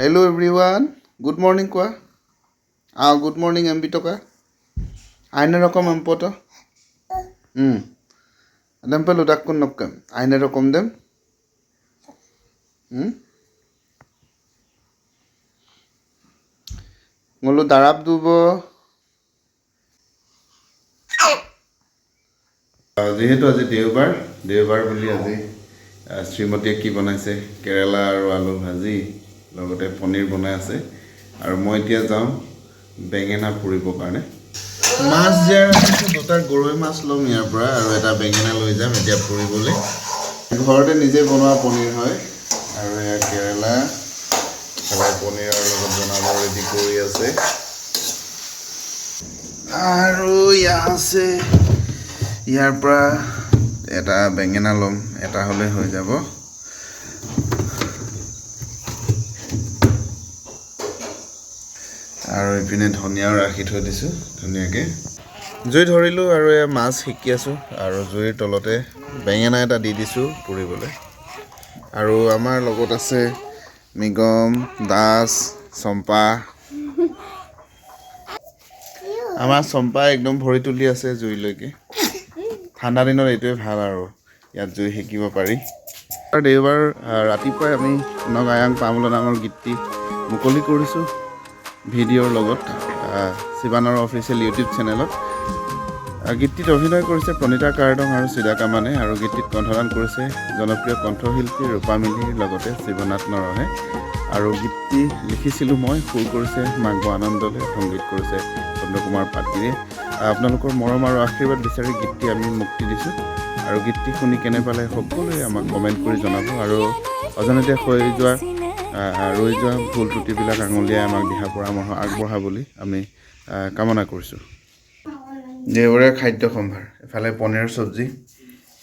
Hello' everyone, good morning কোৱা। Good morning M B টকা আইনে ৰকম এম্পত দেম পেলো ডাক্কুন নক্কেম আইনে ৰকম দেম। ngolo darap dubo। যিহেতু আজি দেওবাৰ, দেওবাৰ বুলি আজি শ্ৰীমতীয়ে কি বনাইছে, কেৰেলা আৰু আলু ভাজি, লগতে পনীৰ বনাই আছে। আৰু মই এতিয়া যাওঁ বেঙেনা পুৰিবৰ কাৰণে। মাছ জীয়াই ৰাখিছোঁ, দুটা গৰৈ মাছ ল'ম ইয়াৰ পৰা আৰু এটা বেঙেনা লৈ যাম এতিয়া পুৰিবলৈ। ঘৰতে নিজে বনোৱা পনীৰ হয়। আৰু এয়া কেৰেলা এফালে পনীৰৰ লগত বনাব ৰেডি কৰি আছে। আৰু ইয়াৰ আছে, ইয়াৰ পৰা এটা বেঙেনা ল'ম, এটা হ'লে হৈ যাব। আৰু ইপিনে ধনিয়াও ৰাখি থৈ দিছোঁ ধুনীয়াকৈ। জুই ধৰিলোঁ আৰু এয়া মাছ শিকি আছোঁ আৰু জুইৰ তলতে বেঙেনা এটা দি দিছোঁ পুৰিবলৈ। আৰু আমাৰ লগত আছে মৃগম, দাস, চম্পা। আমাৰ চম্পা একদম ভৰি তুলি আছে জুইলৈকে। ঠাণ্ডা দিনত এইটোৱে ভাল আৰু ইয়াত জুই সেকিব পাৰি। আৰু দেওবাৰ ৰাতিপুৱাই আমি নগায়াং পামুলা নামৰ গীতটি মুকলি কৰিছোঁ ভিডিঅ'ৰ লগত শিৱানৰ অফিচিয়েল ইউটিউব চেনেলত। গীতটিত অভিনয় কৰিছে প্ৰণীতা কাৰ্দং আৰু চিদা কামানে আৰু গীতটিত কণ্ঠদান কৰিছে জনপ্ৰিয় কণ্ঠশিল্পী ৰূপা মিলিৰ লগতে শিৱনাথ নৰহে। আৰু গীতটি লিখিছিলোঁ মই, সুৰ কৰিছে মাকব আনন্দলে, সংগীত কৰিছে চন্দ্ৰকুমাৰ পাটগিৰিয়ে। আপোনালোকৰ মৰম আৰু আশীৰ্বাদ বিচাৰি গীতটি আমি মুক্তি দিছোঁ। আৰু গীতটি শুনি কেনে পালে সকলোৱে আমাক কমেণ্ট কৰি জনাব। আৰু অজানিতে হৈ যোৱা ৰৈ যোৱা ভুল ত্ৰুটিবিলাক আঙুলিয়াই আমাক দিহা পৰামৰ্শ আগবঢ়া বুলি আমি কামনা কৰিছোঁ। দেওবৰীয়া খাদ্য সম্ভাৰ, এফালে পনীৰ চব্জি,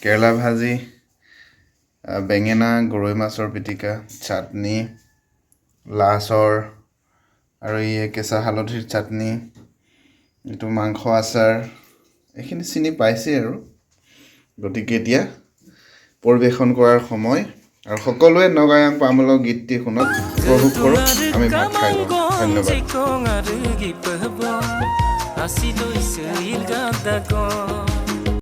কেৰেলা ভাজি, বেঙেনা, গৰৈ মাছৰ পিটিকা, চাটনি, লাচৰ আৰু এই কেঁচা হালধিৰ চাটনি, এইটো মাংস আচাৰ, এইখিনি চিনি পাইছেই আৰু। গতিকে এতিয়া পৰিৱেশন কৰাৰ সময় আৰু সকলোৱে নগায়াং পামুল গীতটি শুনক, উপভোগ কৰক। আমি ভাত খাই লওঁ। ধন্যবাদ।